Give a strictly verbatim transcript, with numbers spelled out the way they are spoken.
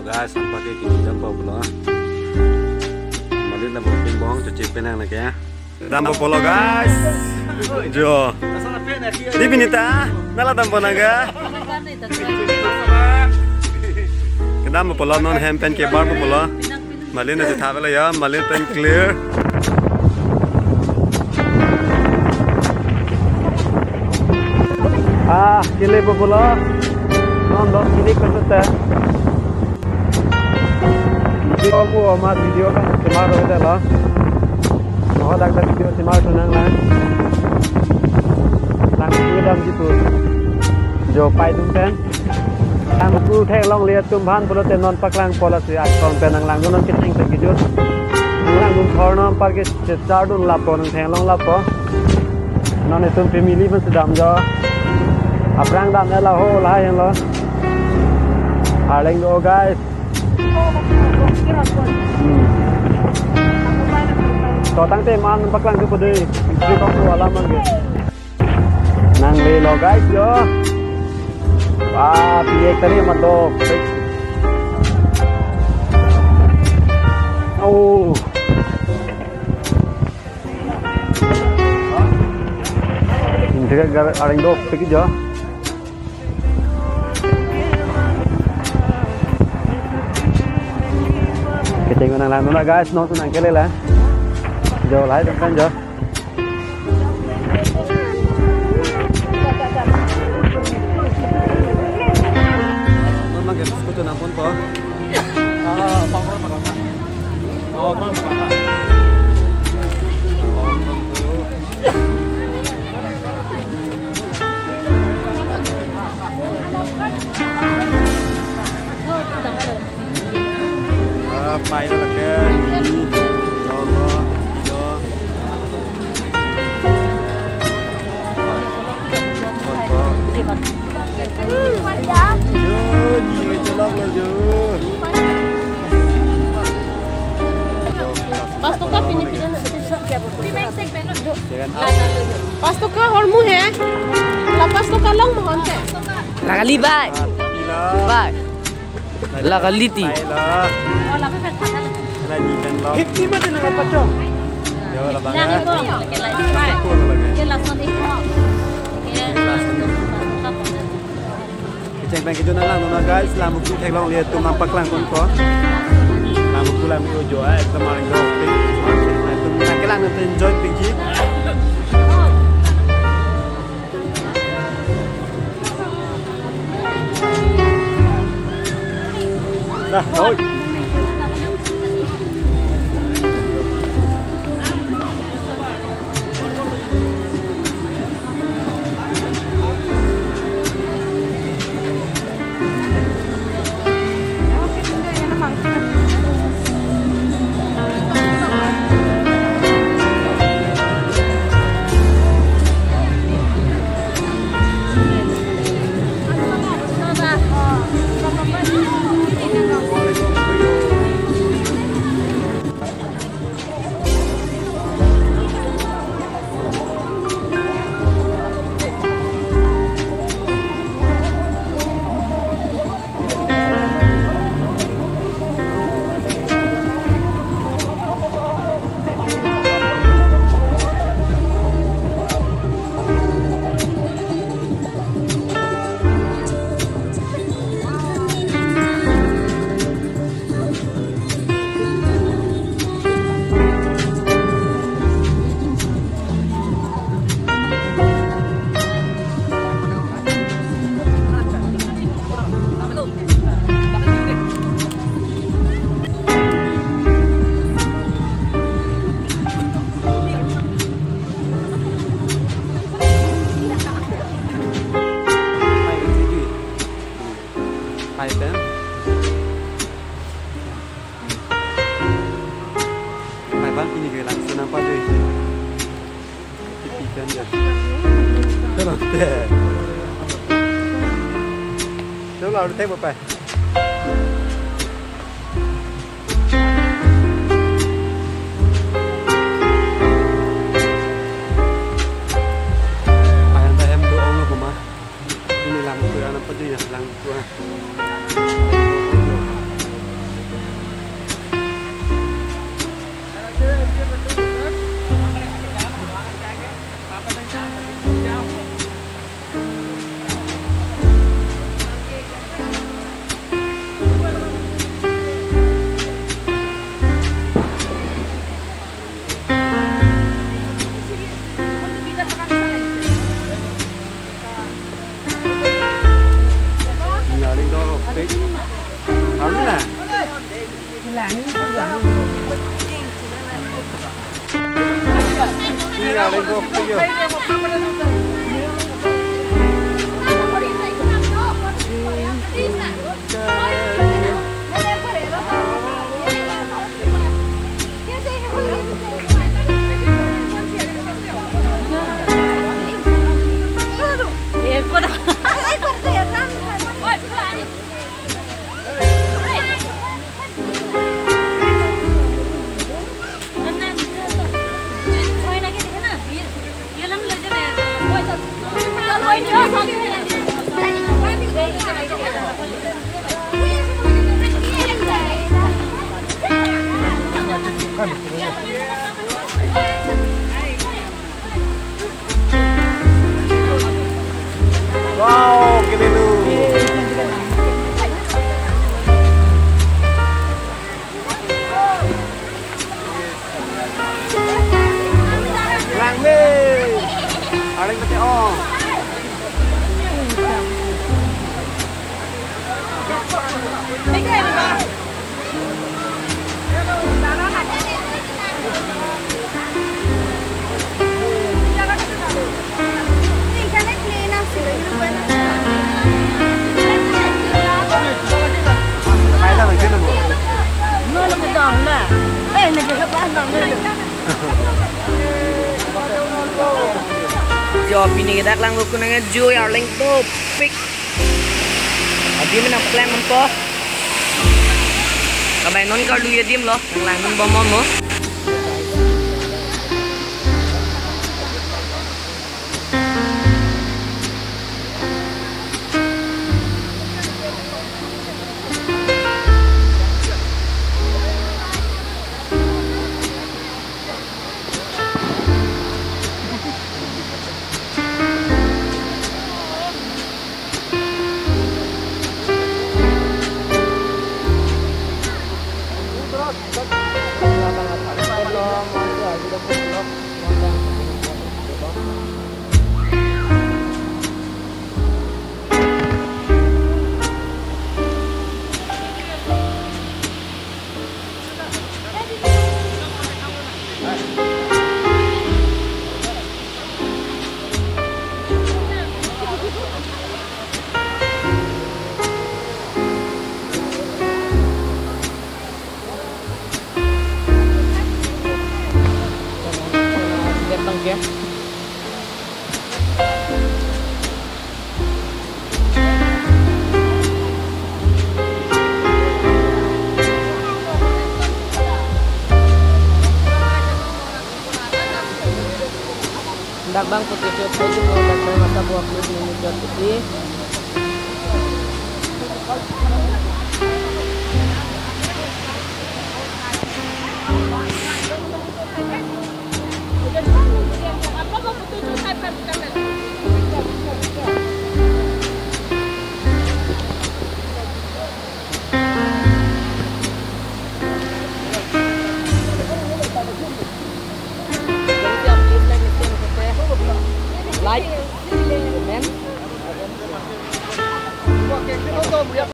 Guys, nampak ke kini dampo pulo. Malin dampo ping bong, cuci penang lagi ya. Dampo pulo, guys. Jo. Di binita, nala dampo naga. Kedampo pulo, non hem pen kebarpo pulo. Malin na chetha lo ya, malin pen clear. Ah, kelepo pulo. Non dos minit ko sute. Video ko ama video kan semar ro dela. Mo dak dak video semar sunang lang. Lang video dam gitu. Jo pai dum pen. Nangpu theklongle atum aphan pulote non paklangpo lasi ason pen nanglangdun non kecheng pen kejut. Nanglangdun thor non apar ke chechardun lapo nang theklong lapo. Non itum family pen si damjo. Aphrang dam la ho lahai lo. Arleng do guys. Hmm. To tangte man paklang tu pede. Itu kok wala man ke. Nanglelo guys yo. Wah, piye tadi madok. Oh. Ini juga gar-, areng dopik jo. Kecheng nanglangdun guys, non nangkele la. Jo lahai teman jo. Memang games kutu nampon po. Ah, pai lo lake. Lo, lo, lo. Yo, ni chelok lo yo. Pas toka pini pini. Pas toka hormu he. La pas toka long mohon te. Lagalibai. Bai. Lagaliti. Pai lo. Lagi kan lo. Hikti mati na pacho. Yo, labang. Lagi ko. Cool lagi. Kecheng pen kejut nanglangdun guys, lamuk tu theklongle atum nangpaklangdun ko. Lamuk tu lamuk ujo ai, teman jo. Atum nangkelang nanti enjoy piji. Dah, oi. Pai pen. Pai bang pini ke langsung nampak deh. Tipi kan ya. Coba deh. Coba udah tembak pai. Pai anta hem do-ong lo kuma. Ini lampu ya, lampu dia, lampu. Wow, kelilu. Langme. Arleng pete ong. Jo, pini ke dak lang rukun nang jo arleng dopik. Adim nangpaklang unpo. Kabai non karlu adim lo, nanglang dun bom mo. Dak bang putih cut aja, dak bang masa buah kulit ini cut putih. Like, comment.